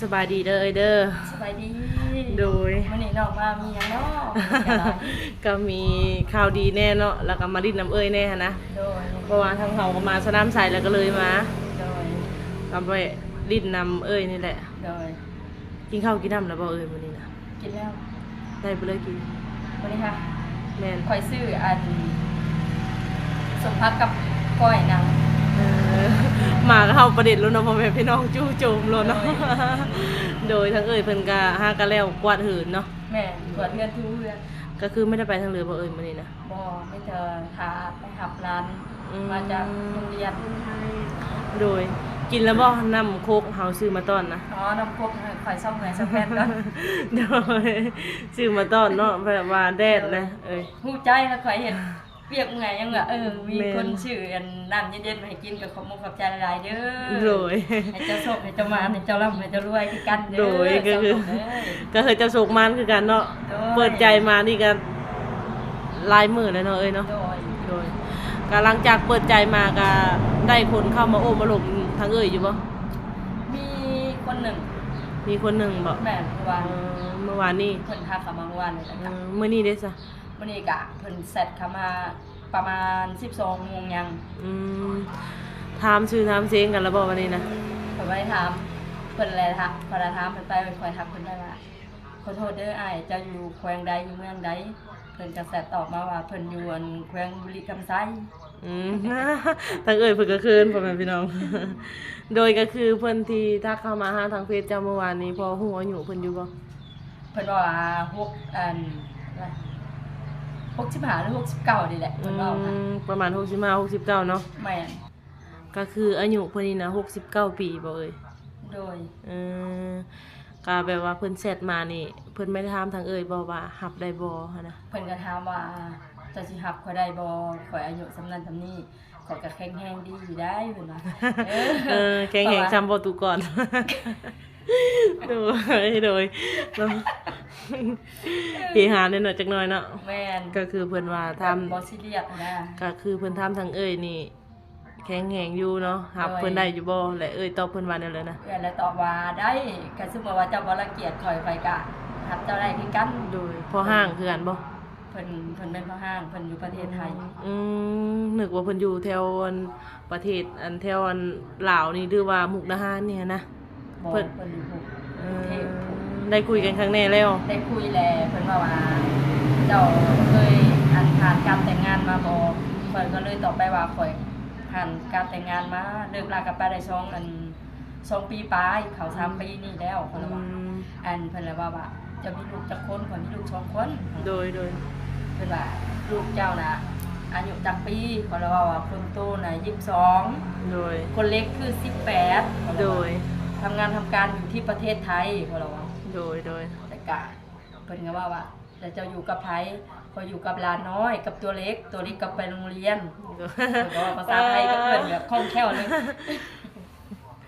ສະບາຍດີເດີເອື້ອຍເດີ. ສະບາຍດີ. ໂດຍ. ມື້ນີ້ນ້ອງມາມີຫຍັງເນາະ? ກໍມີຂ່າວດີແດ່ເນາະ ແລ້ວກໍມາຫຼິ້ນນຳເອື້ອຍແດ່ຫັ້ນນະ. ໂດຍ. ເພາະວ່າທາງເຮົາກໍມາສະໜາມໄຊ ແລ້ວກໍເລີຍມາ. ໂດຍ. ກໍໄປຫຼິ້ນນຳເອື້ອຍນີ້ແຫຼະ. ໂດຍ. ກິນເຂົ້າກິນນ້ຳແລ້ວບໍ່ເອື້ອຍມື້ນີ້ນະ? ກິນແລ້ວ. ໄດ້ບໍ່ໄດ້ກິນ? ມື້ນີ້ຫະ? ແມ່ນ. ຂ້ອຍຊື້ອັນ ສົ້ມຜັກກັບກ້ອຍນຳ. ເອີ ມາກໍເຂົ້າປະເດັນໂລດເນາະ ພໍ່ແມ່ພີ່ນ້ອງ ຈູ່ໂຈມໂລດເນາະ. ໂດຍ. ໂດຍ ທາງເອື້ອຍເພິ່ນກໍຫາກໍແລ້ວກວາດເຮືອນເນາະ. ແມ່ນ. ກວາດເຮືອນ ຖູເຮືອນ. ກໍຄືບໍ່ໄດ້ໄປທາງເລີຍບໍ່ເອື້ອຍມື້ນີ້ນະ? ບໍ່ ມີແຕ່ຖ້າໄປຮັບຫຼານ ອືມ ມາຈາກໂຮງຮຽນ. ໂດຍ. ກິນແລ້ວບໍ່ນ້ຳໂຄກເຮົາຊື້ມາຕ້ອນນະ? ອໍ ນ້ຳໂຄກຂ້ອຍຊອກເມື່ອຍຊອກແຜ່ນກ່ອນ. ໂດຍ. ຊື້ມາຕ້ອນເນາະ ແບບວ່າແດດແຫຼະເອີຍ. ຮູ້ໃຈແລ້ວຂ້ອຍເຮັດວຽກເມື່ອຍຍັງວ່າ ເອີ ມີ ແມ່ນ ຄົນຊື້ອັນນ້ຳເຢັນໆມາໃຫ້ກິນ ກໍຂອບມຸກຂອບໃຈຫຼາຍໆເດີ. ໂດຍ. ໃຫ້ເຈົ້າໂຊກໃຫ້ເຈົ້າໝານ ໃຫ້ເຈົ້າລ່ຳໃຫ້ເຈົ້າລວຍຄືກັນເດີ. ໂດຍ. ກໍຄື ເຈົ້າໂຊກເດີ ກໍໃຫ້ເຈົ້າໂຊກໝານຄືກັນເນາະ. ໂດຍ. ເປີດໃຈມານີ້ກໍຫຼາຍມື້ແລ້ວເນາະເອື້ອຍເນາະ. ໂດຍ. ໂດຍ. ກໍຫຼັງຈາກເປີດໃຈມາກໍໄດ້ຄົນເຂົ້າມາໂອ້ມາລົມທາງເອື້ອຍຢູ່ບໍ່? ມີຄົນໜຶ່ງ. ມີຄົນໜຶ່ງບໍ່? ແມ່ນ. ເມື່ອວານ ເອີ ເມື່ອວານນີ້ ເພິ່ນທັກເຂົ້າມາເມື່ອວານນີ້. ເອີ ມື້ນີ້ເດ້ຊະ? ມື້ນີ້ກະເພິ່ນແຊັດເຂົ້າມາປະມານສິບສອງໂມງຫຍັງ. ອືມ ຖາມຊື່ຖາມເສງກັນແລ້ວບໍ່ວັນນີ້ນະ? ຂ້ອຍບໍ່ໄດ້ຖາມເພິ່ນແຫຼະ ຖ້າຂ້ອຍໄດ້ຖາມເພິ່ນໄປ ຂ້ອຍທັກເພິ່ນໄປວ່າ ຂໍໂທດເດີອ້າຍ ເຈົ້າຢູ່ແຂວງໃດ ຢູ່ເມືອງໃດ? ເພິ່ນກໍແຊັດຕອບມາວ່າ ເພິ່ນຢູ່ອັນແຂວງບໍລິຄຳໄຊ. ອືມ ທາງເອື້ອຍເພິ່ນກໍເຂີນ ພໍ່ແມ່ພີ່ນ້ອງ. ໂດຍ ກໍຄືເພິ່ນທີ່ທັກເຂົ້າມາຫາທາງເຟສເຈົ້າເມື່ອວານນີ້ ພໍຮູ້ອາຍຸເພິ່ນຢູ່ບໍ່? ເພິ່ນເວົ້າວ່າຫົກ ອັນ ຫົກສິບຫ້າ ຫຼື ຫົກສິບເກົ້ານີ້ແຫຼະ ເພິ່ນເວົ້ານະ. ອືມ ປະມານຫົກສິບຫ້າ ຫົກສິບເກົ້າເນາະ. ແມ່ນ. ກໍຄືອາຍຸເພິ່ນນີ້ນະ ຫົກສິບເກົ້າປີບໍ່ເອີຍ? ໂດຍ. ເອີ ກໍແບບວ່າເພິ່ນແຊັດມານີ້ ເພິ່ນໄດ້ຖາມທາງເອື້ອຍບໍ່ວ່າຮັບໄດ້ບໍ່ຫັ້ນນະ? ເພິ່ນກໍຖາມວ່າ ເຈົ້າຊິຮັບຂ້ອຍໄດ້ບໍ່? ຂ້ອຍອາຍຸສ່ຳນັ້ນສ່ຳນີ້ ຂ້ອຍກໍແຂງແຮງດີຢູ່ໄດ໋ ເພິ່ນວ່າ. ເອີ ເອີ ແຂງແຮງ ເພາະວ່າ ສ່ຳບໍ່ຕຸກອນ. ໂດຍ ໂດຍ ເນາະ ເຮຮາແດ່ເນາະ ຈັກໜ້ອຍເນາະ. ແມ່ນ. ກໍຄືເພິ່ນວ່າຖາມ ແບບບໍ່ຊີຣຽສນະ. ກໍຄືເພິ່ນຖາມທາງເອື້ອຍນີ້ ແຂງແຮງຢູ່ເນາະ ຮັບ ໂດຍ ເພິ່ນໄດ້ຢູ່ບໍ່? ແລະເອື້ອຍຕອບເພິ່ນວ່າແນວໃດນະ? ເອື້ອຍລະຕອບວ່າ ໄດ້ ກໍສົມມຸດວ່າເຈົ້າບໍ່ລັງກຽດຂ້ອຍ ຂ້ອຍກໍຮັບເຈົ້າໄດ້ຄືກັນ. ໂດຍ. ພໍ່ຮ້າງຄືກັນບໍ່? ເພິ່ນ ເພິ່ນແມ່ນພໍ່ຮ້າງ ເພິ່ນຢູ່ປະເທດໄທ. ອືມ ນຶກວ່າເພິ່ນຢູ່ແຖວອັນ ປະເທດ ອັນ ແຖວອັນລາວນີ້ ຫຼືວ່າມຸກດາຫານນີ້ຫັ້ນນະ? ບໍ່ ເພິ່ນ ເພິ່ນຢູ່ພຸ້ນ ເອີ ເທບພຸ້ນ. ໄດ້ຄຸຍກັນຄັກແນ່ແລ້ວ? ໄດ້ຄຸຍແລ້ວ ເພິ່ນເວົ້າວ່າ ເຈົ້າເຄີຍ ອັນ ຜ່ານການແຕ່ງງານມາບໍ່? ຂ້ອຍກໍເລີຍຕອບໄປວ່າ ຂ້ອຍຜ່ານການແຕ່ງງານມາ ເລີກລາກັນໄປໄດ້ສອງ ອັນ ສອງປີປາຍ ເຂົ້າສາມ ອືມ ປີນີ້ແລ້ວ ຂ້ອຍລະວ່າ. ອືມ ອັນ ເພິ່ນລະເວົ້າວ່າ ເຈົ້າມີລູກຈັກຄົນ? ຂ້ອຍມີລູກສອງຄົນ. ໂດຍ ໂດຍ. ເພິ່ນວ່າ ລູກເຈົ້ານະອາຍຸຈັກປີ? ຂ້ອຍລະເວົ້າວ່າ ຄົນໂຕນະຊາວສອງ. ໂດຍ. ຄົນເລັກຄືສິບແປດ. ໂດຍ. ທຳງານທຳການຢູ່ທີ່ປະເທດໄທ. ຂ້ອຍລະວ່າ. ໂດຍ ໂດຍ. ແລ້ວກະເພິ່ນກໍເວົ້າວ່າ ແລ້ວເຈົ້າຢູ່ກັບໃຜ? ຂ້ອຍຢູ່ກັບຫຼານນ້ອຍ ກັບຕົວເລັກ ຕົວເລັກກໍໄປໂຮງຮຽນ. ໂດຍ. ເພິ່ນກໍເວົ້າພາສາໄທກັບເພິ່ນແບບຄ່ອງແຄ້ວເລີຍ.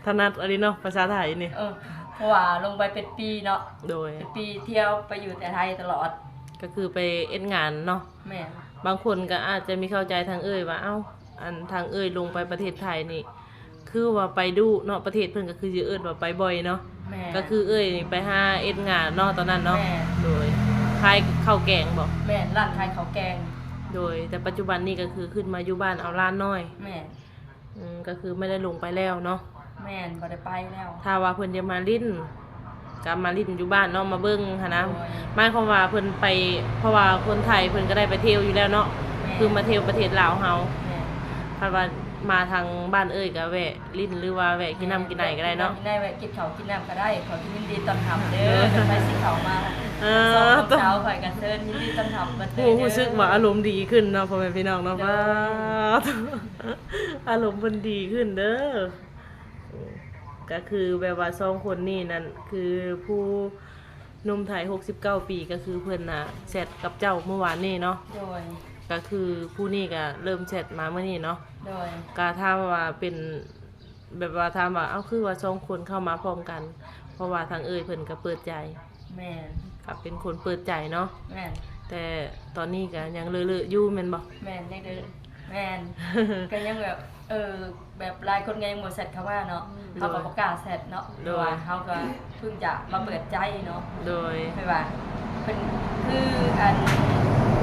ຖະໜັດອີ່ຫຼີເນາະ ພາສາໄທນີ້. ເອີ ເພາະວ່າລົງໄປເປັນປີເນາະ. ໂດຍ. ເປັນປີ ທ່ຽວໄປຢູ່ແຕ່ໄທຕະຫຼອດ ກໍຄືໄປເຮັດງານເນາະ. ແມ່ນ. ບາງຄົນກໍອາດຈະມີເຂົ້າໃຈທາງເອື້ອຍວ່າ ເອົ້າ ອັນ ທາງເອື້ອຍລົງໄປປະເທດໄທນີ້ ຄືວ່າໄປດຸເນາະ ປະເທດເພິ່ນກໍຄືຊິເອີ້ນວ່າໄປບ່ອຍເນາະ. ແມ່ນ. ກໍຄືເອື້ອຍນີ້ໄປຫາເຮັດງານເນາະ ຕອນນັ້ນເນາະ. ແມ່ນ. ໂດຍ. ຂາຍເຂົ້າແກງບໍ? ແມ່ນ ຮ້ານຂາຍເຂົ້າແກງ. ໂດຍ. ແຕ່ປັດຈຸບັນນີ້ກໍຄືຂຶ້ນມາຢູ່ບ້ານເອົາຫຼານນ້ອຍ. ແມ່ນ. ອືມ ກໍຄືບໍ່ໄດ້ລົງໄປແລ້ວເນາະ. ແມ່ນ ບໍ່ໄດ້ໄປແລ້ວ. ຖ້າວ່າເພິ່ນຢາກມາຫຼິ້ນ ກໍມາຫຼິ້ນຢູ່ບ້ານເນາະ ມາເບິ່ງຫັ້ນນະ. ໂດຍ. ໝາຍຄວາມວ່າເພິ່ນໄປ ເພາະວ່າຄົນໄທເພິ່ນກໍໄດ້ໄປທ່ຽວຢູ່ແລ້ວເນາະ. ແມ່ນ. ຄືມາທ່ຽວປະເທດລາວເຮົາ. ແມ່ນ. ຄັນວ່າມາທາງບ້ານເອື້ອຍກໍແວະຫຼິ້ນ ຫຼືວ່າແວະກິນນ້ຳກິນໃນກໍໄດ້ເນາະ. ແວະກິນນ້ຳກິນໃນ ແວະກິນເຂົ້າກິນນ້ຳກໍໄດ້. ຂໍຍິນດີຕ້ອນຮັບເດີ ເພິ່ນໄປຊິເຂົ້າມາ. ເອີ ສອງຄົນສາວຂ້ອຍກໍເຊີນ ຍິນດີຕ້ອນຮັບເບິດເລີຍ. ຮູ້ ເດີ ຮູ້ສຶກວ່າອາລົມດີຂຶ້ນເນາະ ພໍ່ແມ່ພີ່ນ້ອງເນາະ. ໂດຍ. ວ້າວ ອາລົມເພິ່ນດີຂຶ້ນເດີ. ກໍຄືແບບວ່າສອງຄົນນີ້ນັ້ນ ຄືຜູ້ໜຸ່ມໄທຫົກສິບເກົ້າປີ ກໍຄືເພິ່ນນະແຊັດກັບເຈົ້າມື້ວານນີ້ເນາະ. ໂດຍ. ກໍຄືຜູ້ນີ້ກໍເລີ່ມແຊັດມາມື້ນີ້ເນາະ. ໂດຍ. ກໍຖາມວ່າເປັນ ແບບວ່າຖາມວ່າ ເອົ້າ ຄືວ່າສອງຄົນເຂົ້າມາພ້ອມກັນ? ເພາະວ່າທາງເອື້ອຍເພິ່ນກໍເປີດໃຈ. ແມ່ນ. ກໍເປັນຄົນເປີດໃຈເນາະ. ແມ່ນ. ແຕ່ຕອນນີ້ກໍຍັງເລີະໆຢູ່ແມ່ນບໍ່? ແມ່ນ ຍັງເລີະ. ແມ່ນ ກໍຍັງແບບ ເອີ ແບບຫຼາຍຄົນກໍຍັງບໍ່ແຊັດເຂົ້າມາເນາະ ອືມ ເຮົາກໍບໍ່ກ້າແຊັດເນາະ ໂດຍ ເພາະວ່າເຮົາກໍເພິ່ງຈະມາເປີດໃຈເນາະ ໂດຍ ແບບວ່າເພິ່ນ ຄືອັນ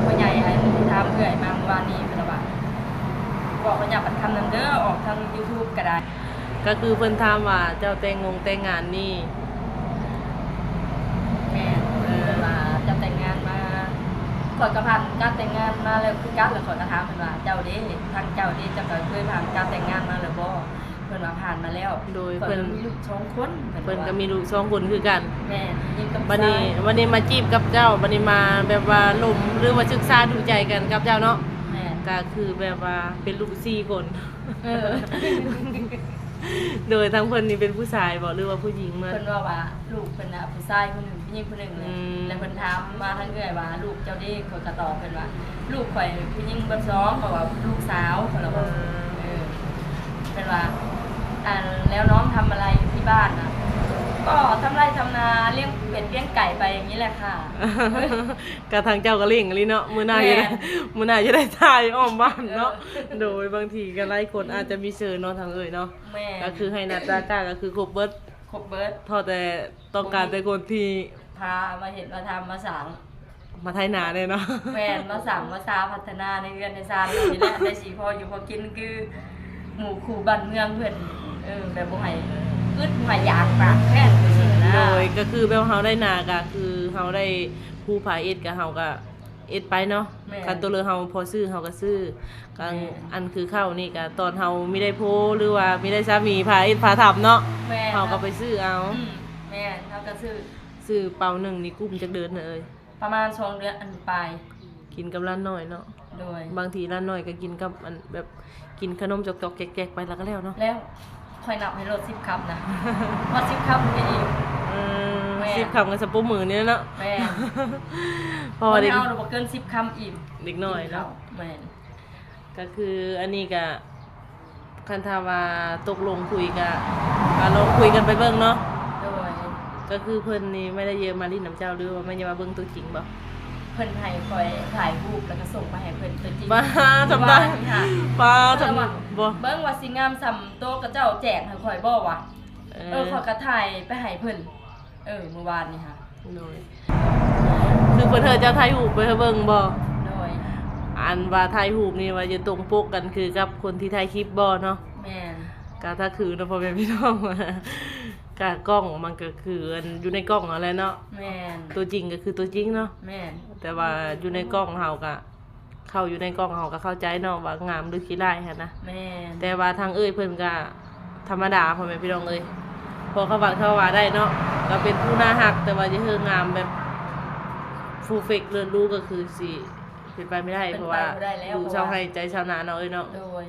ພໍ່ໃຫຍ່ອັນທີ່ຖາມເອື້ອຍມາມື້ວານນີ້ ເພິ່ນວ່າ ຂໍອະນຸຍາດປະທຳນຳເດີ ອອກທາງຢູທູບກໍໄດ້ ກໍຄືເພິ່ນຖາມວ່າເຈົ້າແຕ່ງງົງແຕ່ງງານນີ້ ແມ່ນ ເອີ ເພິ່ນວ່າເຈົ້າແຕ່ງງານມາ ຂ້ອຍກໍຜ່ານການແຕ່ງງານມາແລ້ວຄືກັນ ແລ້ວຂ້ອຍກໍຖາມເພິ່ນວ່າ ເຈົ້າເດ ທາງເຈົ້າເດ ເຈົ້າກໍເຄີຍຜ່ານການແຕ່ງງານມາແລ້ວບໍ່? ເພິ່ນວ່າຜ່ານມາແລ້ວ ໂດຍ ຂ້ອຍ ເພິ່ນ ກໍມີລູກສອງຄົນ ເພິ່ນ ເພິ່ນ ວ່າ ກໍມີລູກສອງຄົນຄືກັນ ແມ່ນ ຍິງກັບຊາຍ ບັດນີ້ ບັດນີ້ມາຈີບກັບເຈົ້າ ບັດນີ້ມາແບບວ່າລົມ ຫຼືວ່າສຶກສາດູໃຈກັນກັບເຈົ້າເນາະ ແມ່ນ ກໍຄືແບບວ່າເປັນລູກສີ່ຄົນ ເອີ ໂດຍ ທາງເພິ່ນນີ້ເປັນຜູ້ຊາຍບໍ່ ຫຼືວ່າຜູ້ຍິງໝົດ? ເພິ່ນເວົ້າວ່າລູກເພິ່ນນະຜູ້ຊາຍຜູ້ໜຶ່ງ ຜູ້ຍິງຜູ້ໜຶ່ງ ອືມ ແລ້ວເພິ່ນຖາມມາທາງເອື້ອຍວ່າ ລູກເຈົ້າເດ? ຂ້ອຍກໍຕອບເພິ່ນວ່າ ລູກຂ້ອຍຜູ້ຍິງເບິດສອງ ເພາະວ່າລູກສາວ ເພິ່ນວ່າ ເອີ ເພິ່ນວ່າ ອັນ แล้วน้องทำอะไรอยู่ที่บ้านน่ะ? ก็ทำไร่ทำนา เลี้ยงเป็ดเลี้ยงไก่ไปอย่างนี้แหละค่ะ ກະທາງເຈົ້າກໍເລັ່ງອີ່ຫຼີເນາະ ມື້ໜ້າ ແມ່ນ ຈະໄດ້ ມື້ໜ້າຈະໄດ້ຖ່າຍອ້ອມບ້ານເນາະ ເອີ ໂດຍ ບາງທີກໍຫຼາຍຄົນອາດຈະມີເຊີນເນາະ ທາງເອື້ອຍເນາະ ແມ່ນ ກໍຄືໄຮ່ນາຕາກ້າກໍຄືຄົບເບິດ ຄົບເບິດ ພໍແຕ່ຕ້ອງການແຕ່ຄົນທີ່ພາມາເຮັດມາທຳມາສ້າງ ມາໄຖນາແດ່ເນາະ ແມ່ນ ມາສ້າງມາສາພັດທະນາໃນເຮືອນໃນຊານເຮົານີ້ແຫຼະ ໄດ້ຊິພໍຢູ່ພໍກິນຄືໝູ່ຄູ່ບ້ານເມືອງເພິ່ນ ເອີ ແບບບໍ່ໃຫ້ອຶດບໍ່ໃຫ້ຢາກປາກແຄນຈັ່ງຊີ້ນະ ໂດຍ ກໍຄືແບບເຮົາໄດ້ນາກໍຄືເຮົາໄດ້ຜູ້ພາເຮັດກໍເຮົາກໍ ເຮັດໄປເນາະ ແມ່ນ ຄັນຕົວເລືອກເຮົາພໍຊື້ເຮົາກໍຊື້ ກໍ ແມ່ນ ອັນຄືເຂົ້ານີ້ກໍຕອນເຮົາມີໄດ້ໂພ ຫຼືວ່າມີໄດ້ສາມີພາເຮັດພາທຳເນາະ ແມ່ນ ເຮົາກໍໄປຊື້ເອົາ ອືມ ແມ່ນ ເຮົາກໍຊື້ ຊື້ເປົາໜຶ່ງນີ້ກຸ້ມຈັກເດືອນເອີຍ? ປະມານສອງເດືອນອັນປາຍ ກິນກັບຫຼານນ້ອຍເນາະ ໂດຍ ບາງທີຫຼານນ້ອຍກໍກິນກັບອັນແບບ ກິນຂະໜົມຈອກໆແຈກໆໄປແລ້ວກໍແລ້ວເນາະ ແລ້ວ ຂ້ອຍນັບໃຫ້ໂລດສິບຄຳນະ ຮອດສິບຄຳກໍອີ່ມ ເອີ ແມ່ນ ສິບຄຳກໍສະໂປມືນີ້ແຫຼະເນາະ ແມ່ນ ເພາະວ່າເດັກ ຄົນເຮົາບໍ່ເກີນສິບຄຳອີ່ມ ເດັກນ້ອຍເນາະ ແມ່ນ ກໍຄືອັນນີ້ກໍ ຄັນຖ້າວ່າຕົກລົງຄຸຍກໍ ກໍລອງຄຸຍກັນໄປເບິ່ງເນາະ ໂດຍ ກໍຄືເພິ່ນນີ້ແມ່ນໄດ້ເຢີມາຫຼິ້ນນຳເຈົ້າ ຫຼືວ່າແມ່ນຢາກມາເບິ່ງຕົວຈິງບໍ່? ເພິ່ນໃຫ້ຂ້ອຍຖ່າຍຮູບ ແລ້ວກໍສົ່ງໄປໃຫ້ເພິ່ນຕົວຈິງ ປ້າ ຈຳໄດ້ ມື້ວານນີ້ຫະ ປ້າ ເພິ່ນວ່າ ຈຳ ບໍ່ ເບິ່ງວ່າຊິງາມສ່ຳໂຕຂະເຈົ້າແຈກໃຫ້ຂ້ອຍບໍ່ວະ ເອີ ເອີ ຂ້ອຍກໍຖ່າຍໄປໃຫ້ເພິ່ນ ເອີ ມື້ວານນີ້ຫະ ໂດຍ ຄືເພິ່ນໃຫ້ເຈົ້າຖ່າຍຮູບໄປໃຫ້ເບິ່ງບໍ່? ໂດຍ ອັນວ່າຖ່າຍຮູບນີ້ວ່າຈະຕົງປົກກັນຄືກັບຄົນທີ່ຖ່າຍຄລິບບໍ່ເນາະ? ແມ່ນ ກໍຖ້າຄືເນາະ ພໍ່ແມ່ພີ່ນ້ອງ ກະກ້ອງມັນກໍຄືອັນຢູ່ໃນກ້ອງຫັ້ນແຫຼະເນາະ ແມ່ນ ຕົວຈິງກໍຄືຕົວຈິງເນາະ ແມ່ນ ແຕ່ວ່າຢູ່ໃນກ້ອງເຮົາກະ ເຂົ້າຢູ່ໃນກ້ອງເຮົາກໍເຂົ້າໃຈເນາະວ່າງາມຫຼືຂີ້ຮ້າຍຫັ້ນນະ ແມ່ນ ແຕ່ວ່າທາງເອື້ອຍເພິ່ນກໍທຳມະດາ ພໍ່ແມ່ພີ່ນ້ອງເອີຍ ພໍເຂົາຫວັງເຂົາວ່າໄດ້ເນາະ ກໍເປັນຜູ້ໜ້າຮັກ ແຕ່ວ່າຈະເຮີງາມແບບເພີເຟັກເລີດຫຼູກໍຄືຊິເປັນໄປບໍ່ໄດ້ ເປັນໄປບໍ່ໄດ້ແລ້ວ ເພາະວ່າ ເພາະວ່າ ຢູ່ຊາວໄຮ່ໃຈຊາວນາເນາະເອີຍເນາະ ໂດຍ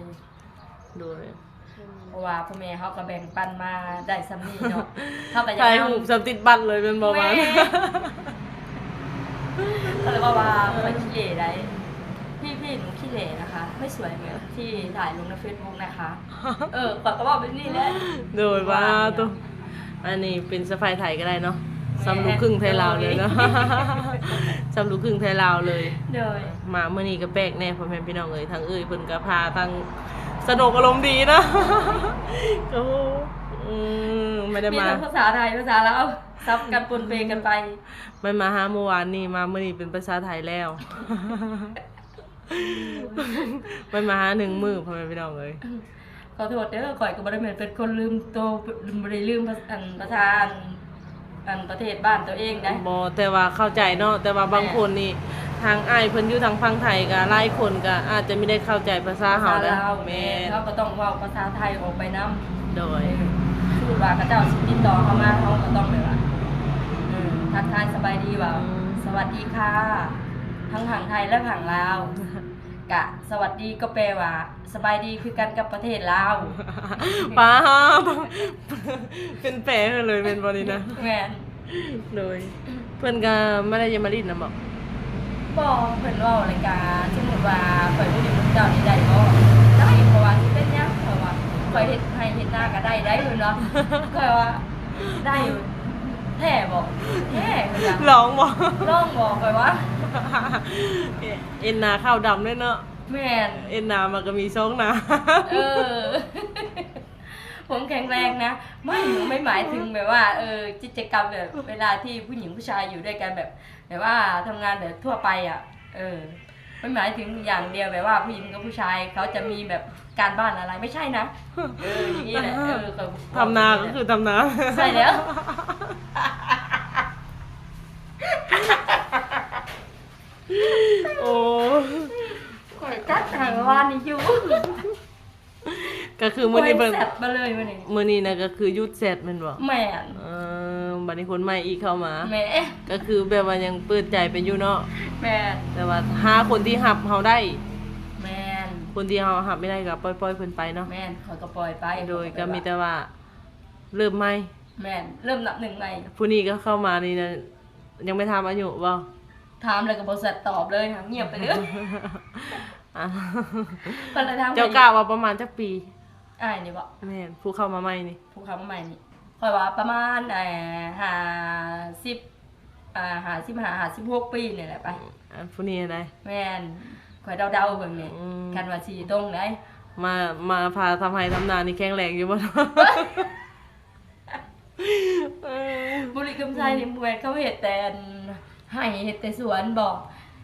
ໂດຍ ເພາະວ່າພໍ່ແມ່ເຮົາກໍແບ່ງປັນມາໄດ້ສ່ຳນີ້ເນາະ ເຮົາກໍຢາກ ຖ່າຍຮູບສ່ຳຕິດບັດເລີຍແມ່ນບໍ່? ແມ່ນ ກໍເລີຍເວົ້າວ່າຂ້ອຍຂີ້ເຫຼໄດ໋ ພີ່ໆ ໜູຂີ້ເຫຼນະຄະ ໄມ່ສວຍເໝືອນທີ່ຖ່າຍລົງໃນເຟສບຸກນະຄະ ເອີ ຂ້ອຍກໍເວົ້າແບບນີ້ແຫຼະ ໂດຍ ວ່າ ວ່າໂຕ ອັນນີ້ເປັນສະໃພ້ໄທກໍໄດ້ເນາະ ແມ່ນ ສ່ຳລູກຄຶ່ງໄທລາວເລີຍເນາະ ສ່ຳລູກຄຶ່ງໄທລາວເລີຍ ໂດຍ ມາມື້ນີ້ກໍແປກແດ່ ພໍ່ແມ່ພີ່ນ້ອງເອີຍ ທາງເອື້ອຍເພິ່ນກໍພາທາງ ສະໜຸກອາລົມດີເນາະ ໂອ້ ອືມ ໄມ່ໄດ້ ມີ ມາ ທັງພາສາໄທ ພາສາລາວ ສັບກັນປົນເປກັນໄປ ໄມ່ມາຫາມື້ວານນີ້ ມາມື້ນີ້ເປັນພາສາໄທແລ້ວ ໄມ່ມາຫາໜຶ່ງມື້ ພໍ່ແມ່ພີ່ນ້ອງເອີຍ ຂໍໂທດເດີ ຂ້ອຍກໍບໍ່ໄດ້ແມ່ນເປັນຄົນລືມໂຕ ບໍ່ໄດ້ລືມພາ ອັນ ພາສາ ອັນ ອັນປະເທດບ້ານຕົວເອງໄດ໋ ບໍ່ ແຕ່ວ່າເຂົ້າໃຈເນາະ ແຕ່ວ່າບາງ ແມ່ນ ຄົນນີ້ ທາງອ້າຍເພິ່ນຢູ່ທາງຝັ່ງໄທກໍຫຼາຍຄົນກໍອາດຈະມີໄດ້ເຂົ້າໃຈພາສາເຮົານະ ພາສາລາວ ແມ່ນ ແມ່ນ ເຮົາກໍຕ້ອງເວົ້າພາສາໄທອອກໄປນຳ ໂດຍ ເອີ ສົມມຸດວ່າເຂົາເຈົ້າຊິຕິດຕໍ່ເຮົາມາ ເຮົາກໍຕ້ອງແບບວ່າ ເອີ ທັກທາຍສະບາຍດີວ່າ ອືມ ສະຫວັດດີຄ່ະ ທັງຝັ່ງໄທ ແລະ ຝັ່ງລາວ ກະສະຫວັດດີກໍແປວ່າ ສະບາຍດີຄືກັນກັບປະເທດລາວ ປ້າດ ເປັນແປໃຫ້ເລີຍແມ່ນບໍ່ນີ້ນະ? ແມ່ນ ໂດຍ ເພິ່ນກໍບໍ່ໄດ້ຢາກມາຫຼິ້ນນຳບໍ່? ບໍ່ ເພິ່ນເວົ້າແລ້ວກະ ສົມມຸດວ່າຂ້ອຍບໍ່ຫຼິ້ນນຳເຈົ້ານີ້ໄດ້ບໍ່? ໄດ້ ເພາະວ່າຊິເປັນຫຍັງ ເພາະວ່າຂ້ອຍເຮັດໄຮ່ເຮັດນາກໍໄດ້ໄດ໋ ເພິ່ນວ່າ ຂ້ອຍວ່າ ໄດ້ແທ້ບໍ່? ແທ້ ເພິ່ນວ່າ ລອງບໍ່? ລອງບໍ່? ຂ້ອຍວ່າ ເອັນໜ້າຂາວດຳເລີຍເນາະ. ແມ່ນ ເອັນໜ້າມາກໍມີຊ່ອງໜ້າ ເອີ ຜົມແຂງແຮງນະ. ໄມ່ ໄມ່ໝາຍເຖິງແບບວ່າ ເອີ ກິດຈະກຳແບບເວລາທີ່ຜູ້ຍິງຜູ້ຊາຍຢູ່ດ້ວຍກັນ ແບບ ແບບວ່າທຳງານແບບທົ່ວໄປອະ ເອີ ມັນໝາຍເຖິງຢ່າງດຽວ ແບບວ່າຜູ້ຍິງກັບຜູ້ຊາຍເຂົາຈະມີແບບການບ້ານອະໄລ ໄມ່ໃຊ່ນະ. ເອີ ຢ່າງນີ້ແຫຼະ ເອີ ທຳນາກໍຄືທຳນາ ໃຊ່ແລ້ວ. ໂອ້ ຂ້ອຍຈັດໃຫ້ວ່ານີ້ຢູ່ ກໍຄືມື້ນີ້ເພິ່ນ ແຊດມາເລີຍມື້ນີ້ ມື້ນີ້ນະກໍຄືຢຸດແຊດແມ່ນບໍ່? ແມ່ນ ເອີ ບັດນີ້ຄົນໃໝ່ອີກເຂົ້າມາ ແມ່ນ ກໍຄືແບບວ່າຍັງເປີດໃຈໄປຢູ່ເນາະ. ແມ່ນ ແຕ່ວ່າຫາຄົນທີ່ຮັບເຮົາໄດ້ ແມ່ນ ຄົນທີ່ເຮົາຮັບບໍ່ໄດ້ກໍປ່ອຍໆເພິ່ນໄປເນາະ. ແມ່ນ ຂ້ອຍກໍປ່ອຍໄປ ໂດຍ ຂ້ອຍກໍບໍ່ໄດ້ວ່າ ກໍມີແຕ່ວ່າເລີ່ມໃໝ່. ແມ່ນ ເລີ່ມນັບໜຶ່ງໃໝ່. ຜູ້ນີ້ກໍເຂົ້າມານີ້ນະ ຍັງໄມ່ຖາມອາຍຸບໍ່? ຖາມແລ້ວກໍບໍ່ສັດຕອບເລີຍ ງຽບໄປເລີຍ. ອ່າ ເພິ່ນລະຖາມ ເຈົ້າກະວ່າປະມານຈັກປີ? ອ້າຍນີ້ບໍ? ແມ່ນ ຜູ້ເຂົ້າມາໃໝ່ນີ້ ຜູ້ເຂົ້າມາໃໝ່ນີ້ ຂ້ອຍວ່າປະມານ ເອີ ຫ້າສິບ ອ່າ ຫ້າສິບຫ້າ ຫ້າສິບຫົກປີນີ້ແຫຼະໄປ. ອັນຜູ້ນີ້ໃດ? ແມ່ນ ຂ້ອຍເດົາໆເບິ່ງນີ້ ອືມ ຄັນວ່າຊິຕົງໃດ ມາ ມາພາທຳໄຮ່ທຳນານີ້ແຂງແຮງຢູ່ບໍ່? ເອີ ບຸຣີຄຳໄຊນີ້ ອືມ ບໍ່ແມ່ນເຂົາເຮັດແຕ່ໄຮ່ ເຮັດແຕ່ສວນບໍ?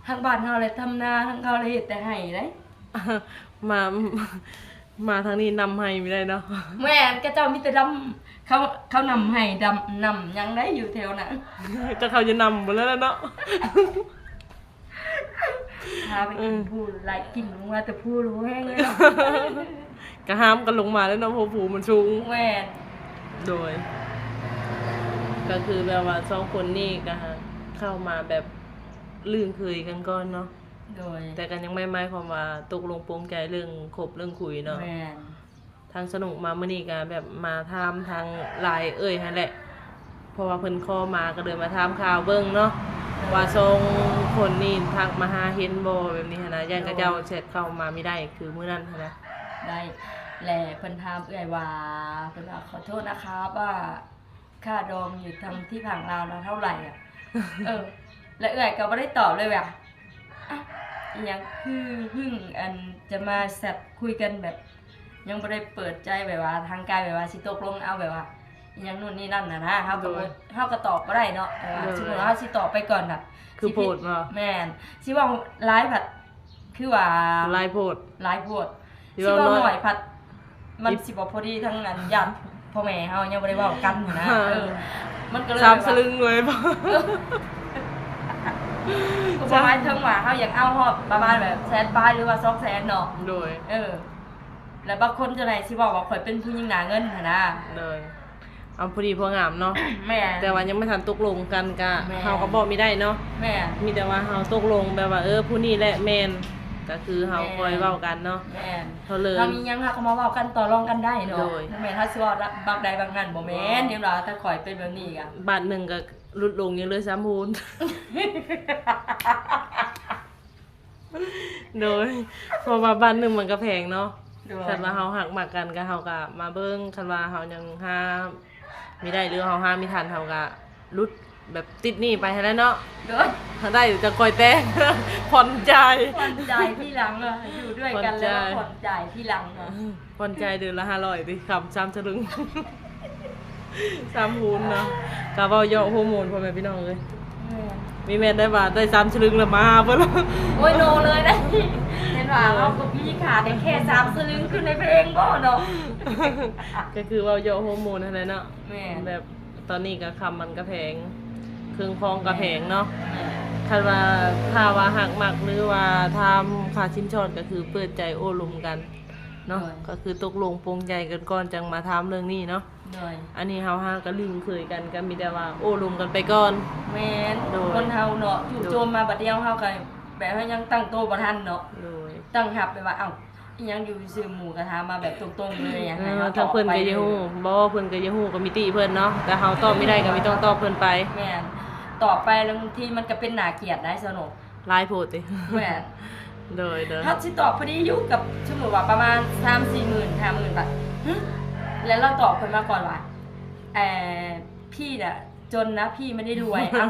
ທາງບ້ານເຮົາແຫຼະທຳນາ ທາງເຂົາແຫຼະເຮັດແຕ່ໄຮ່ເດ້. ມາ ມາທາງນີ້ນຳໄຮ່ມີໄດ້ເນາະ. ແມ່ນ ເຂົາເຈົ້າມີແຕ່ດຳ ເຂົາ ເຂົານຳໄຮ່ ດຳ ນຳຫຍັງໄດ້ຢູ່ແຖວນັ້ນ ຈັກເຂົາຈະນຳບໍ່ແລ້ວເນາະ. ພາໄປກິນພູ ໄລ່ກິນລົງມາແຕ່ພູ ແຮງເລີຍເນາະ. ກະຫາມກັນລົງມາແລ້ວເນາະ ເພາະພູມັນສູງ. ແມ່ນ ໂດຍ ກໍຄືແບບວ່າສອງຄົນນີ້ກະເຂົ້າມາແບບລຶ້ງເຄີຍກັນກ່ອນເນາະ. ໂດຍ ແຕ່ກໍຍັງບໍ່ໝາຍຄວາມວ່າຕົກລົງປົງໃຈເລື່ອງຄົບເລື່ອງຄຸຍເນາະ. ແມ່ນ ທາງສະໜຸກມາມື້ນີ້ກໍແບບມາຖາມທາງ LINE ເອື້ອຍຫັ້ນແຫຼະ ເພາະວ່າເພິ່ນຂໍມາ ກໍເລີຍມາຖາມຂ່າວເບິ່ງເນາະ ໂດຍ ວ່າສອງຄົນນີ້ທັກມາຫາເຫັນບໍ່ ແບບນີ້ຫັ້ນນະ. ຢ້ານເຂົາເຈົ້າ ໂດຍ ແຊັດເຂົ້າມາມີໄດ້ຄືມື້ນັ້ນຫັ້ນນະ. ໄດ້ ແລະເພິ່ນຖາມເອື້ອຍວ່າ ເພິ່ນວ່າ ຂໍໂທດນະຄັບ ວ່າຄ່າດອງຢູ່ທາງທີ່ຝັ່ງລາວນະເທົ່າໃດອະ? ເອີ ແລະເອື້ອຍກໍບໍ່ໄດ້ຕອບເລີຍວ່າ ອະ ອີ່ຫຍັງ ຄືເພິ່ງ ອັນ ຈະມາແຊັດຄຸຍກັນແບບ ຍັງບໍ່ໄດ້ເປີດໃຈແບບວ່າທາງການ ແບບວ່າຊິຕົກລົງເອົາແບບວ່າ ອີ່ຫຍັງໂນ່ນນີ້ນັ້ນນະນະ ເຮົາກໍ ໂດຍ ເຮົາກໍຕອບບໍ່ໄດ້ເນາະ ແບບວ່າ ໂດຍ ສົມມຸດວ່າເຮົາຊິຕອບໄປກ່ອນນະ ຄືໂພດເນາະ. ແມ່ນ ຊິເວົ້າຫຼາຍພັດ ຄືວ່າຫຼາຍໂພດ ຫຼາຍໂພດ ຊິເວົ້າໜ້ອຍ ຊິເວົ້າໜ້ອຍພັດ ມັນຊິບໍ່ພໍດີທາງອັນຍາດພໍ່ແມ່ເຮົາຍັງບໍ່ໄດ້ເວົ້າກັນຫັ້ນນະ. ເອີ ມັນກໍເລີຍ ສາມສະລຶງເລີຍ ເອີ ກໍບໍ່ໝາຍເຖິງວ່າເຮົາຢາກເອົາຮອດປະມານແບບແສນປາຍ ຫຼືວ່າສອງແສນເນາະ. ໂດຍ ເອີ ແລ້ວບາງຄົນຈັ່ງໃດຊິເວົ້າວ່າຂ້ອຍເປັນຜູ້ຍິງໜ້າເງິນຫັ້ນນະ. ໂດຍ ເອົາພໍດີພໍງາມເນາະ. ແມ່ນ ແຕ່ວ່າຍັງບໍ່ທັນຕົກລົງກັນກະ ແມ່ນ ເຮົາກໍບອກມີໄດ້ເນາະ. ແມ່ນ ມີແຕ່ວ່າເຮົາຕົກລົງແບບວ່າ ເອີ ຜູ້ນີ້ແຫຼະແມ່ນ ກໍຄືເຮົາ ແມ່ນ ຄ່ອຍເວົ້າກັນເນາະ. ແມ່ນ ເຮົາເລີຍ ເຮົາມີຫຍັງເຮົາກໍມາເວົ້າກັນຕໍ່ລອງກັນໄດ້ເນາະ. ໂດຍ ບໍ່ແມ່ນເຮົາຊິເວົ້າບັກໃດບັກນັ້ນ ບໍ່ແມ່ນ. ບໍ່ ເຫັນວ່າຖ້າຂ້ອຍເປັນແບບນີ້ກະ ບາດໜຶ່ງກໍຫຼຸດລົງ ຍັງເຫຼືອສາມໂຫນ. ໂດຍ ເພາະວ່າບາດໜຶ່ງມັນກໍແພງເນາະ. ໂດຍ ຄັນວ່າເຮົາຮັກມັກກັນກໍ ເຮົາກໍມາເບິ່ງ ຄັນວ່າເຮົາຍັງຫາມີໄດ້ ຫຼືເຮົາຫາມີທັນ ເຮົາກໍຫຼຸດແບບຕິດໜີ້ໄປຫັ້ນແຫຼະເນາະ. ໂດຍ ຖ້າໄດ້ຈັ່ງຄ່ອຍແຕ່ງ ຜ່ອນຈ່າຍ ຜ່ອນຈ່າຍທີຫຼັງເນາະ ຢູ່ດ້ວຍກັນແລ້ວ ຜ່ອນຈ່າຍ ຜ່ອນຈ່າຍທີຫຼັງເນາະ. ອືມ ຜ່ອນຈ່າຍເດືອນລະຫ້າຮ້ອຍຕິ ຄຳສາມສະລຶງ ສາມໂຫນເນາະ. ກະເວົ້າເຍາະໂຮໂມນ ພໍ່ແມ່ພີ່ນ້ອງເອີຍ. ແມ່ນ ມີແມ່ນໄດ້ວ່າໄດ້ສາມສະລຶງແລ້ວມາຫາເພິ່ນ ໂອ້ຍ ໂນເລີຍໄດ໋. ເຫັນວ່າເຮົາກໍມີຄ່າໄດ້ແຄ່ສາມສະລຶງ ຄືໃນເພງບໍ່ເນາະ. ກໍຄືເວົ້າເຍາະໂຮໂມນຫັ້ນແຫຼະເນາະ. ແມ່ນ ແບບຕອນນີ້ກໍຄຳມັນກໍແພງ ເຄື່ອງຂອງກໍແພງເນາະ. ແມ່ນ ຄັນວ່າຖ້າວ່າຮັກມັກ ຫຼືວ່າຖາມຄ່າສິນສອດ ກໍຄືເປີດໃຈໂອ້ລົມກັນເນາະ. ໂດຍ ກໍຄືຕົກລົງປົງໃຈກັນກ່ອນ ຈັ່ງມາຖາມເລື່ອງນີ້ເນາະ. ໂດຍ ອັນນີ້ເຮົາຫາກໍລຶ້ງເຄີຍກັນ ກໍມີແຕ່ວ່າໂອ້ລົມກັນໄປກ່ອນ. ແມ່ນ ໂດຍ ຄົນເຮົາເນາະ ໂດຍ ຈູ່ໂຈມມາບາດດຽວ ເຮົາກໍແບບເຮົາຍັງຕັ້ງໂຕບໍ່ທັນເນາະ. ໂດຍ ຕັ້ງຮັບແບບວ່າ ເອົ້າ ອີ່ຫຍັງຢູ່ຊື່ ໝູ່ກໍຖາມມາແບບຕົງໆເລີຍ ເອີ ໃຫ້ເຮົາຕອບໄປເລີຍ. ເພິ່ນກໍຢາກຮູ້ ບໍ່ ເພິ່ນກໍຢາກຮູ້ ກໍມີຕິເພິ່ນເນາະ ແຕ່ເຮົາຕອບບໍ່ໄດ້ກໍມີຕ້ອງຕອບເພິ່ນໄປ. ແມ່ນ ຕອບໄປແລ້ວບາງທີມັນກໍເປັນໜ້າກຽດໄດ໋ ຊາວໂນ. ຫຼາຍໂພດຕິ? ແມ່ນ ໂດຍໆ ເຮົາຊິຕອບພໍດີຢູ່ ກັບສົມມຸດວ່າປະມານສາມສີ່ໝື່ນ ຫ້າໝື່ນບາດ ຫຶ ແລ້ວລາວຕອບຂ້ອຍມາກ່ອນວ່າ ເອີ ພີ່ນະ จนนะพี่ไม่ได้รวย เอ้า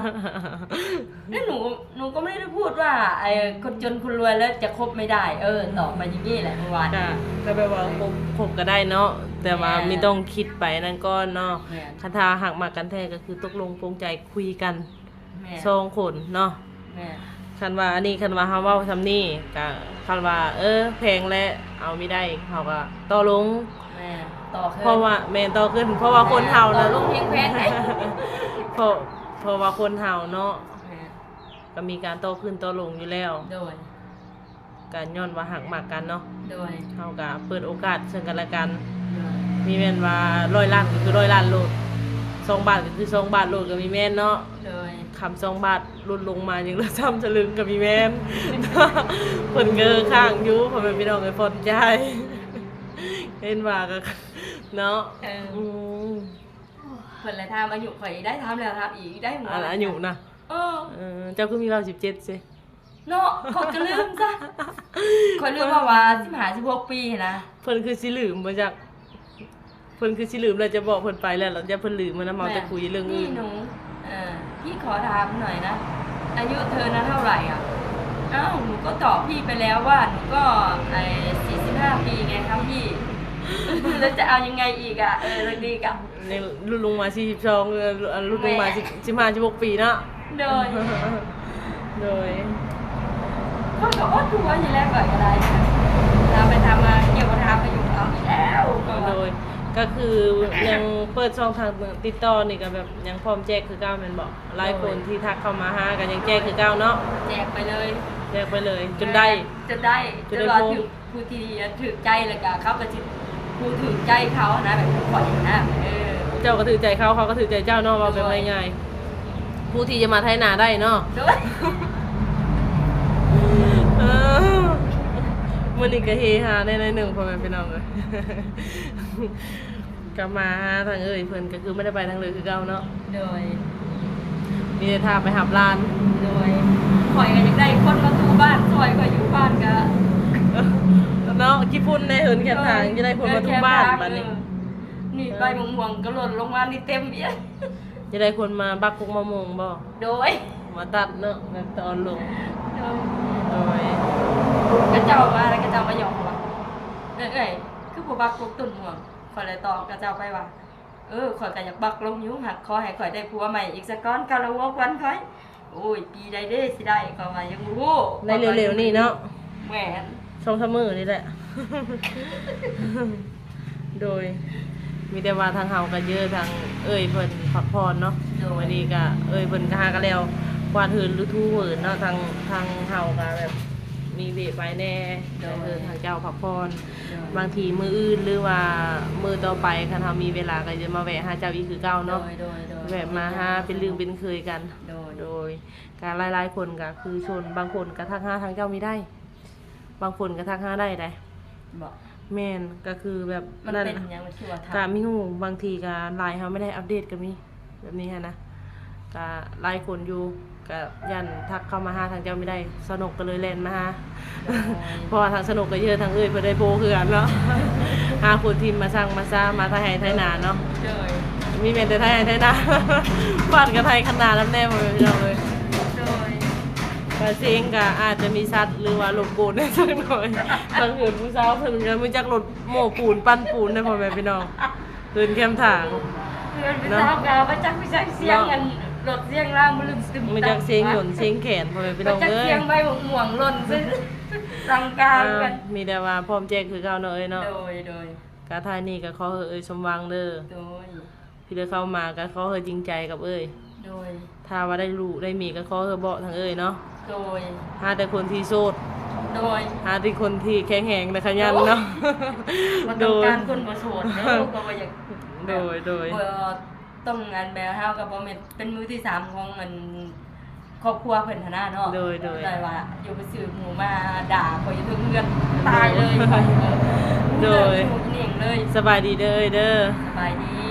แล้วหนู หนูก็ไม่ได้พูดว่า ไอ้คนจนคนรวยแล้วจะคบไม่ได้ เออ ตอบมาอย่างนี้แหละเมื่อวาน ก็ ก็แบบว่าคบ คบก็ได้เนาะ แต่ว่า แม่น มีต้องคิดไปนั่นก่อนเนาะ แม่น คันถ้าฮักมักกันแท้ก็คือตกลงปลงใจคุยกัน แม่น สองคนเนาะ แม่น คันว่าอันนี้ คันว่าเฮาเว้าส่ำนี้ ก็คันว่า เออ แพงและเอาไม่ได้ เฮาก็ต่อลง แม่น ต่อขึ้น เพราะว่า แม่น ต่อขึ้น เพราะว่าคนเฮานะ ต่อลงยังแพง เพราะ เพราะว่าคนเฮาเนาะ แม่น ก็มีการต่อขึ้นต่อลงอยู่แล้ว โดย ก็ย้อนว่าฮักมักกันเนาะ โดย เฮาก็เปิดโอกาสซึ่งกันและกัน โดย มีแม่นว่าร้อยล้านก็คือร้อยล้านโลด สองบาทก็คือสองบาทโลดก็มีแม่นเนาะ โดย คำสองบาทลดลงมายังเหลือสามสลึงก็มีแม่น เพิ่นก็ค้างอยู่ พ่อแม่พี่น้องเอ้ย ผ่อนจ่าย เห็นว่าก็ เนาะ เออ อืม เพิ่นละถามอายุข้อย ได้ถามแล้วถามอีก ได้หัว อันอายุนะ เออ เออ เจ้าคือมีเว้าสิบเจ็ดซิ เนาะ ข้อยก็ลืมซะ ข้อยลืมว่า ว่าสิบห้า สิบหก ปีหั้นนะ เพิ่นคือสิลืมบ่จัก เพิ่นคือสิลืมแล้ว จะบอกเพิ่นไปแล้ว แล้วจะเพิ่นลืมหั้นนะ เมาแต่คุยเรื่องอื่น นี่หนู เอ่อ พี่ขอถามหน่อยนะ อายุเธอนะเท่าไหร่อะ อ้าว หนูก็ตอบพี่ไปแล้วว่า หนูก็ ไอ้ สี่สิบห้า ปีไงครับพี่ แล้วจะเอายังไงอีกอะ เออ เรื่องนี้กะ นี่ลดลงมาสี่สิบสอง เออ ลดลงมา แม่ สิบ สิบห้า สิบหก ปีเนาะ โดย โดย ข้อยก็อดหัวอยู่แล้ว ข้อยก็ได้ ถามไปถามมา เกี่ยวกับถามไปอยู่ เอาอีกแล้ว โดย ก็คือยังเปิดช่องทางติดต่อนี่ก็แบบยังพร้อมแจกคือเก่าแม่นบ่ หลายคนที่ทักเข้ามาหาก็ยังแจกคือเก่าเนาะ แจกไปเลย แจกไปเลย จนได้ จนได้ จนได้ จนว่า พบ ถืก ผู้ที่ถืกใจ แล้วก็เขาก็สิ ผู้ถืกใจเขาหั้นนะ แบบคือข้อยหั้นนะ เออ เจ้าก็ถืกใจเขา เขาก็ถืกใจเจ้าเนาะ เว้าแบบ โดย ง่ายๆ ผู้ที่จะมาไถนาได้เนาะ โดย เออ มื้อนี้ก็เฮฮาแน่หน่อยหนึ่ง พ่อแม่พี่น้องเอ้ย ก็มาหาทางเอื้อยเพิ่น ก็คือไม่ได้ไปทางเลยคือเก่าเนาะ โดย มีแต่ถ้าไปรับหลาน โดย ข้อยก็อยากได้คนมาถูบ้านซอย ข้อยอยู่บ้านก็ เนาะ ขี้ฝุ่นในเฮือนแคมทาง เออ จะได้คนมาถูบ้าน เฮือนแคมทาง บัดนี้ เออ นี่ใบมะม่วงก็หล่นลงมานี่เต็มเอียด จะได้คนมาบักกกมะม่วงบ่ โดย มาตัดเนาะ แบบตอนลง โดย โดย กะเจ้ามาแล้วกะเจ้ามาหยอกว่า เอื้อย เอื้อย คือบ่บักกกต้นม่วง ข้อยเลยตอบกะเจ้าไปว่า เออ ข้อยกะอยากบักลงอยู่ หากขอให้ข้อยได้ผัวใหม่อีกซะก่อน กะละหัวควันข้อย โอ้ย ปีใดเด้สิได้ ข้อยว่ายังบ่ฮู้ ได้เร็วๆ นี้เนาะ แม่น สองสามมื้อนี่แหละ โดย มีแต่ว่าทางเฮาก็เยอะทางเอื้อยเพิ่นพักผ่อนเนาะ โดย มื้อนี้ก็เอื้อยเพิ่นก็หาก็แล้ว กวาดเฮือนหรือถูเฮือนเนาะ ทาง ทางเฮาก็แบบมีเวะไปแน่ โดย เออ ทางเจ้าพักผ่อน โดย บางทีมื้ออื่นหรือว่ามื้อต่อไป คันเฮามีเวลาก็จะมาแวะหาเจ้าอีกคือเก่าเนาะ โดย โดย โดย แวะมาหาเป็นเรื่องเป็นเคยกัน โดย โดย ก็หลายๆ คนก็คือชวน บางคนก็ทักหาทางเจ้ามีได้ บางคนก็ทักหาได้ได๋ บ่ แม่น ก็คือแบบ มัน นั่น เป็นหยัง มันคือว่าทัก ก็มีฮู้ บางทีก็ไลน์เฮาไม่ได้อัปเดตก็มี แบบนี้หั้นนะ ก็หลายคนอยู่ ก็ย่านทักเข้ามาหาทางเจ้าไม่ได้ สนุกก็เลยแล่นมาหา โดย เพราะว่าทางสนุกก็เยอะ ทางเอื้อยเพิ่นได้โพคือกันเนาะ หาคนที่มาสั่งมาซ่า มาไถไฮ่ไถนาเนาะ โดย มีแม่นแต่ไถไฮ่ไถนา บ้านก็ไถคันนานำแน่ พ่อแม่พี่น้องเอ้ย โดย ว่าเสียงก็อาจจะมีสัตว์หรือว่ารบกวนได้สักหน่อย ทางเฮือนผู้สาวเพิ่นก็มีจักรถโม้ปูนปั่นปูนได้พ่อแม่พี่น้อง เฮือนแคมทาง เฮือนผู้สาวก็บ่จักมีจักเสียง เนาะ อันรถเสียงลาวมันลึมตึม มีจักเสียงหยนต์เสียงแคนพ่อแม่พี่น้องเอ้ย บ่จักเสียงใบม่วงหล่นซึ่งลังกา อ่า กัน มีแต่ว่าพร้อมแจกคือเก่าเนาะเอ้ยเนาะ โดย โดย กะท้ายนี้ก็ขอให้เอ้ยสมหวังเด้อ โดย ที่ได้เข้ามาก็ขอให้จริงใจกับเอ้ย โดย ถ้าว่าได้ลูกได้เมียก็ขอให้บอกทางเอ้ยเนาะ โดย หาแต่คนที่โสด โดย หาแต่คนที่แข็งแรงและขยันเนาะ บ่ต้องการ โดย คนบ่โสดเด้อ ก็บ่อยาก โดย โดย บ่ต้องอันแบบ เฮาก็บ่แม่นเป็นมือที่สามของอัน ครอบครัวเพิ่นหั้นนะเนาะ โดย โดย แต่ว่าอยู่ไปซื้อหมูมาด่าข้อยอยู่เทิงเฮือนตายเลย โดย ข้อย โดย เลิกอยู่นี่เองเลย สบายดีเด้อเอ้ยเด้อ สบายดี